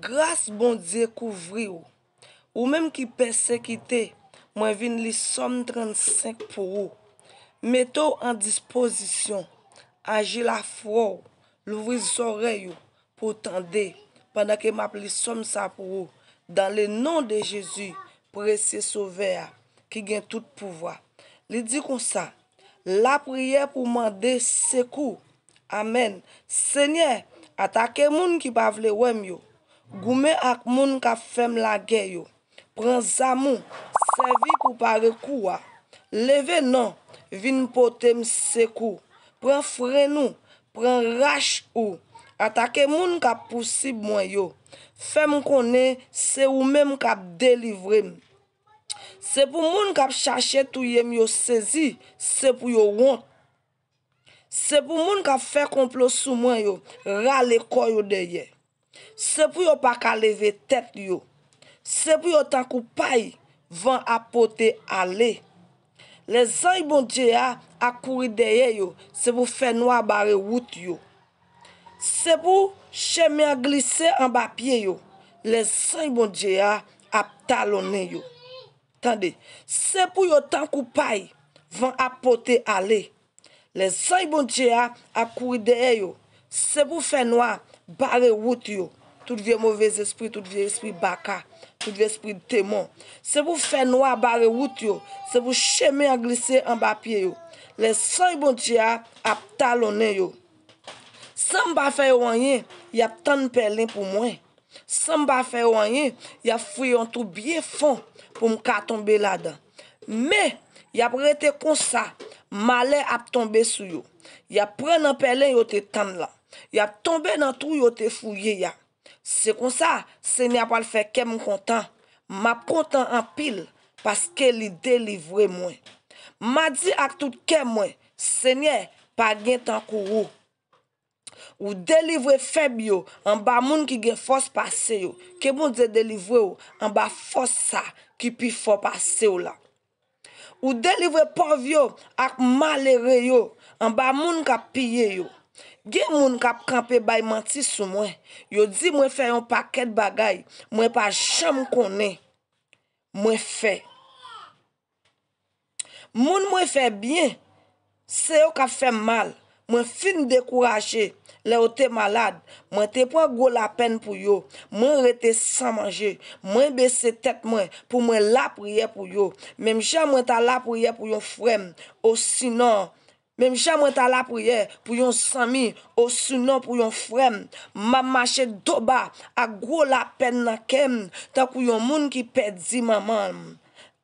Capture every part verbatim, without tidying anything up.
Gras Bondye kouvri w. Ou menm ki pèsekite, mwen vin li Sòm trannsenk pou ou. Mete w an dispozisyon. Aji lafwa w. Louvri zòrèy ou pou w tande pandan ke m ap li Sòm sa pou ou. Dans le nom de Jésus, presye Sovè a, ki gen tout pouvwa. Li di konsa, lapriyè pou mande sekou. Amèn. Senyè, atake moun ki pa vle wè m yo. Goumen ak moun k ap fè m lagè yo. Pran zam ou, sèvi pou pare kou a. Leve non, vin pote m sekou. Pran frenn ou, pran rach ou. Atake moun k ap pousib mwen yo. Fè m konnen se ou menm k ap delivre m. Se pou moun k ap chache touye m yo sezi, se pou yo wont. Se pou moun k ap fè konplo sou mwen yo rale kò yo dèyè. Se pou yo pa ka leve tèt yo. Se pou yo tankou pay van ap pote ale. Lèzanj Bondye a ap kouri dèyè yo, se pou fènwa bare wout yo. Se pou chemen an glise anba pye yo. Lèzanj Bondye a ap talonnen yo. Tande, se pou yo tankou pay van ap pote ale. Lèzanj Bondye a ap kouri dèyè yo. Se pou fènwa bare wout yo. Tout vye move espri, tout vye espri baka, tout vye espri demon. Se pou fènwa bare wout yo. Se pou chemen an glise anba pye yo. Lèzanj Bondye a ap talonnen yo. San m pa fè yo anyen, y ap tann pèlen pou mwen. San m pa fè yo anyen, y ap fouye yon twou byen fon pou m ka tonbe ladan. Men, y ap rete konsa, malè ap tonbe sou yo. Y ap pran nan pèlen yo te tann lan. Y ap tonbe nan twou yo te fouye a. Se konsa, Senyè a pral fè kè m kontan. M ap kontan anpil, paske li delivre mwen. M a di ak tout kè mwen, Senyè, pa gen tankou ou. Ou delivre fèb yo anba moun ki gen fòs pase yo. Ke Bondye delivre w anba fòs sa ki pi fò pase w la. Ou delivre pòv yo ak malere yo anba moun k ap piye yo. Gen moun k ap kanpe bay manti sou mwen. Yo di mwen fè yon pakèt bagay mwen pa janm konnen mwen fè. Moun mwen fè byen, se yo k ap fè m mal. Mwen fin dekouraje lè yo te malad. Mwen te pran gwo lapèn pou yo. Mwen rete san manje. Mwen bese tèt mwen pou mwen lapriyè pou yo. Menm jan mwen ta lapriyè pou yon frè m, osinon, menm jan mwen ta lapriyè pou yon zanmi, osinon pou yon frè m, m ap mache do ba ak gwo lapèn nan kè m, tankou yon moun ki pèdi manman m.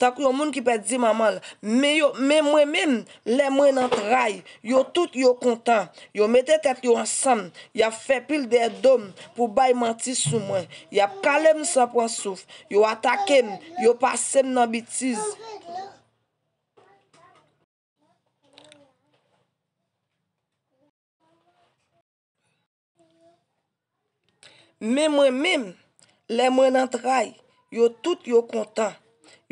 Tankou yon moun ki pèdi manman l. Men yo, men mwen menm, lè mwen nan tray, yo tout yo kontan. Yo mete tèt yo ansanm, y ap fè pil dèyè do m pou bay manti sou mwen. Y ap kale m san pran souf. Yo atake m, yo pase m nan betiz. Men mwen menm, lè mwen nan tray, yo tout yo kontan.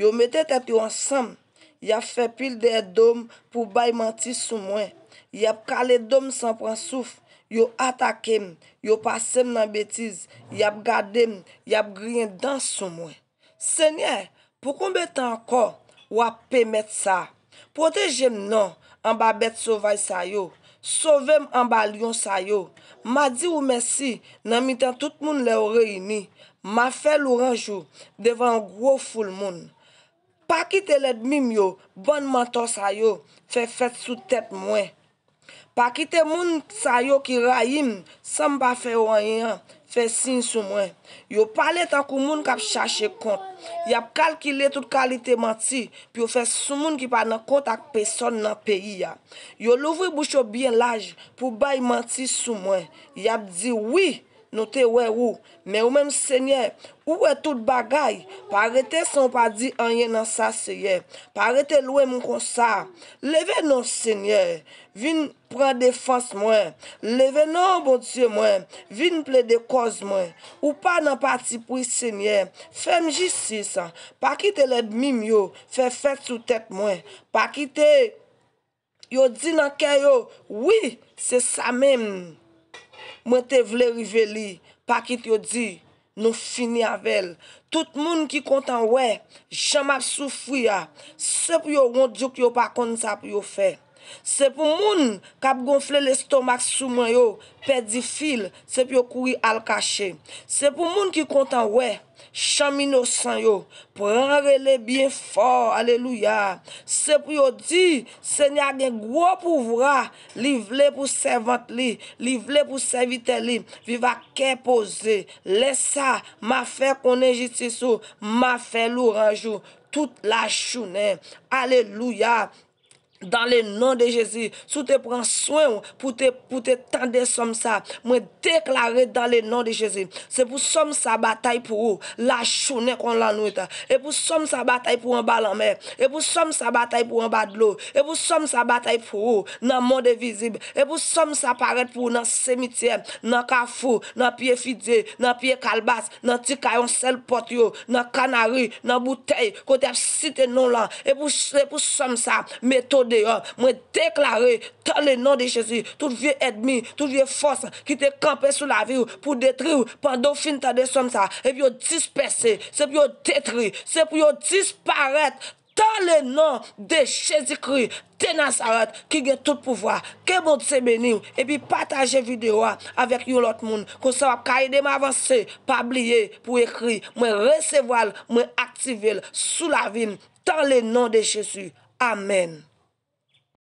Yo mete tèt yo ansanm. Y ap fè pil dèyè do m pou bay manti sou mwen. Y ap kale do m san pran souf. Yo atake m. Yo pase m nan betiz. Y ap gade m. Y ap griyen dan sou mwen. Senyè, pou konbyen tan ankò w ap pèmèt sa? Pwoteje m non anba bèt sovaj sa yo. Sove m anba lyon sa yo. M a di w mèsi nan mitan tout moun lè yo reyini. M a fè lwanj ou devan yon gwo foul moun. Pa kite lènmi m yo, bann mantò sa yo, fè fèt sou tèt mwen. Pa kite moun sa yo ki rayi m san m pa fè yo anyen an fè siy sou mwen. Yo pale tankou moun k ap chache kont. Y ap kalkile tout kalite manti pou yo fè sou moun ki pa nan kont ak pèsòn nan peyi a. Yo louvri bouch yo byen laj pou bay manti sou mwen. Y ap di, wi, nou te wè ou. Men ou menm, Senyè, ou wè tout bagay. Pa rete san w pa di anyen nan sa, Senyè. Pa rete lwen m konsa. Leve non, Senyè. Vin pran defans mwen. Leve non, Bondye mwen. Vin plede kòz mwen. Ou pa nan patipri, Senyè. Fè m jistis. Pa kite lènmi m yo fè fèt sou tèt mwen. Pa kite yo di nan kè yo, wi, se sa menm. Mwen te vle rive li. Pa kite yo di, Nou fini avè l. Tout moun ki kontan wè jan m ap soufri a, se pou yo wont jouk yo pa konn sa pou yo fè. Se pou moun k ap gonfle lestomak sou mwen yo pèdi fil, se pou yo kouri al kache. Se pou moun ki kontan wè chanm inosan yo pran rele byen fò. Alelouya! Se pou yo di, Senyè a gen gwo pouvwa, li vle pou sèvant li, li vle pou sèvitè li viv ak kè poze. Lè sa, m a fè konnen jistis ou, m a fè lwanj ou tout lajounen. Alelouya! Dans le nom de Jésus, si w te pran swen w pou te, pou te tande sòm sa, mwen deklare dans le nom de Jésus, se pou sòm sa batay pou ou lajounen kon lannwit. E pou sòm sa batay pou ou anba lanmè. E pou sòm sa batay pou ou anba dlo. E pou sòm sa batay pou ou nan mond envizib. E pou sòm sa parèt pou ou nan simityè, nan kafou, nan pye fidye, nan pye kalbas, nan ti kay yon sèl pòt yo, nan kanari, nan boutèy, kote y ap site non lan. E pou, e pou sòm sa mete w deyò. Mwen deklare, dans le nom de Jésus, tout vye ènmi, tout vye fòs ki te kanpe sou lavi w pou detri w, pandan w fin tande sòm sa, epi yo dispèse, se pou yo detri, se pou yo disparèt, dans le nom de Jezikri de Nazarèt ki gen tout pouvwa. Ke Bondye beni w, epi pataje videyo a avèk yon lòt moun. Konsa w ap ka ede m avanse. Pa bliye pou ekri, mwen resevwa l, mwen aktive l sou lavi m, dans le nom de Jésus. Amèn.